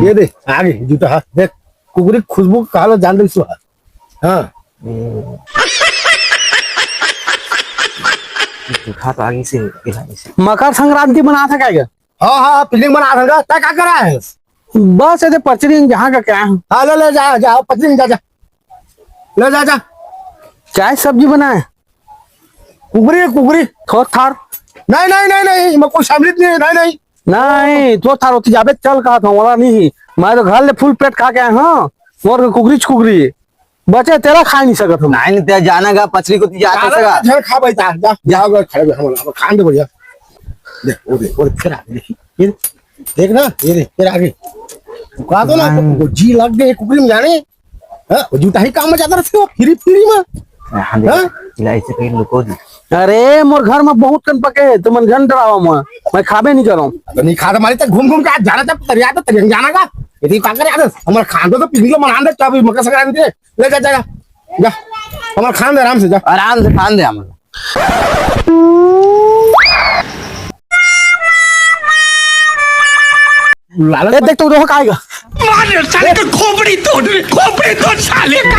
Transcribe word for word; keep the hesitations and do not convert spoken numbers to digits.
ये दे, आगे जूता, हाँ, देख, कुकरी खुशबू कहा ला जान दे सुहा। हाँ। जूठा तो आगे से, आगे से। मकर संक्रांति मनात हे का? हाँ, हाँ, पिकनिक मनात हे का? तैं का करा है? बस ऐसे पचरी जहाँ का क्या है? हाँ, ले, ले, जा, जा, पचरी जा, जा। ले, जा, जा। क्या सब्जी बनाए? कुकरी, कुकरी। थोर थार। नहीं, नहीं, नहीं, नहीं, मैं कोई शामिल नहीं, नहीं, नहीं। नहीं, थोर थार होती जाबे, चल कहा था, वाला नहीं। मैं तो घर ले फुल पेट खा के आया, हाँ। मोर के कुकरी च कुकरी। बचे तेरा खा नहीं सकत हम। नहीं, नहीं, तेरा जाना का पचरी को ती जाता सका। झड़ खा भाई, जा, जा, जा, जा, खा, हम, हम खान दे बढ़िया। देख, वो देख, वो देख, फिर आ गई, देख, ये देख, देख ना, ये देख, फिर आ गई। तू कहा तो ना, नहीं। वो जी लग गए कुकरी में जाने। हाँ, वो जूता ही काम में जाता रहते हो, फ्री, फ्री में। हाँ, देख, हाँ? इला ऐसे कहीं लुको जी। अरे, मोर घर में बहुत कन पके हे, तुमन झन डरावा मैं, मैं खाबे नहीं करूँ। तो नहीं खाता मारी तो घूम घूम के आज जाना था, तरिया तो तरिया जाना का। यदि का करे आदत, हमारा खान दो तो पिघलो मनान दे, चाबी मकर संक्रांति है। ले जा, जा, जा। जा। हमारा खान दे आराम से, जा। आराम से खान दे हमारा। लालच ए, देख तो देखो का आएगा। मार साले का खोपड़ी तोड़, खोपड़ी तोड़ साले का।